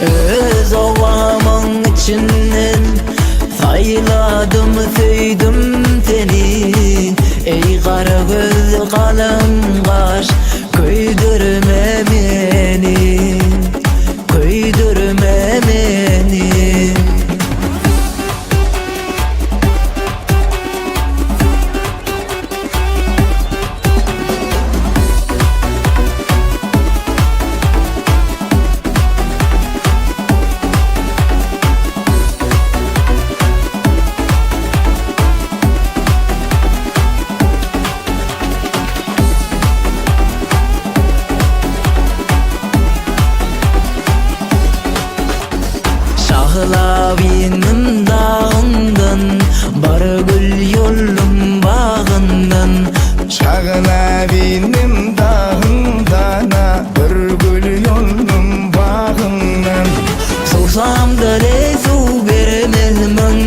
Öz obamyň içinden Saýladym söýdüm seni Eý gara göz galam gaş Köýdürme meni Köýdürme meni. Şahlabinim dagyndan, Bar gül ýolum bagyndan. Şahlabinim dagyndan-a, Bir gül ýolum bagyndan. Suwsamda leý suw bermezmiň,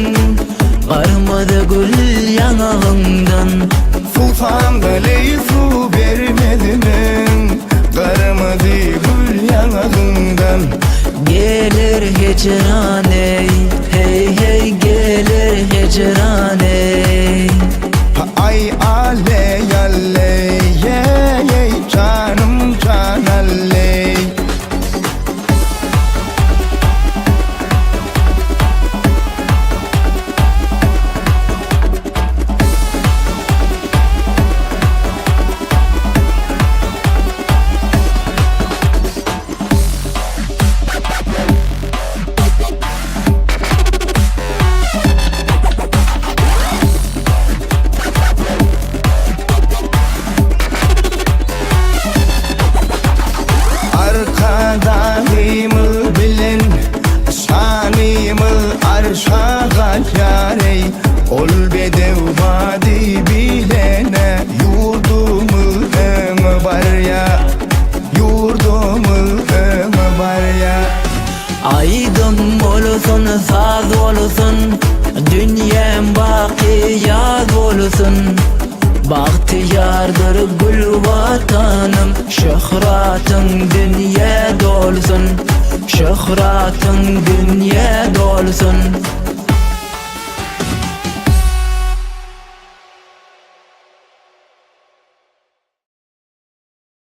Garmyzy gül ýaňagyňdan. Suwsamda leý suw bermezmiň, Gyrmyzy gül ýaňagyňdan. Geler hijran eý, heý heý geler hijran eý. Aý aleý aleý, eý janym jan aleý. Arkadagymyz bilen şanymyz arşa galýar eý, Ol bedew bady bilene ýurdumyz öňe barýa, Ýurdumyz öňe barýa. Aýdym bolsun, saz bolsun, Dünýäm baky ýaz bolsun. Bagtyýardyr gül Watanym, Şöhratyň dünýä dolsun, Şöhratyň dünýä dolsun.